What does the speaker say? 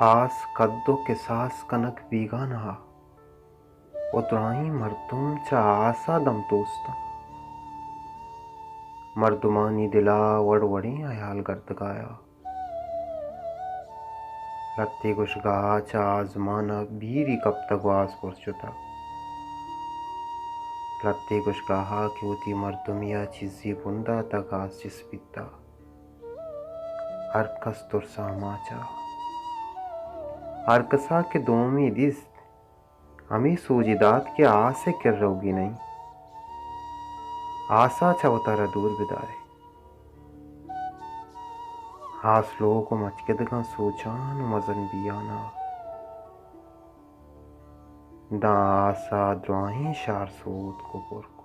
آس کد و کساس کنگ بیگانہ ء و دراہیں مردم چہ آس ء دم توست انت۔ مردمانی دل ء وڑ وڑیں ہیال گردگایا۔ لھتے گوشگاہ ء چہ آزمان ء بیری کپتگ و آس پر شتگ۔ لھتے گوشگاہ ء کہ وتی مردمی ء چیزے بن داتگ، آس چست بیتگ۔ ہر کس ترس ء آماچ ء۔ ہر کس ء کہ دومی دیست، ہمے سوجی دات کہ آس ء کر روگی نہ انت۔ آس ء چہ وتارا دور بدارے۔ آس لوگ و مچکدگاں سوچان و مزن بیان ء۔ داں آس ء دراہیں شار سوتک و برت۔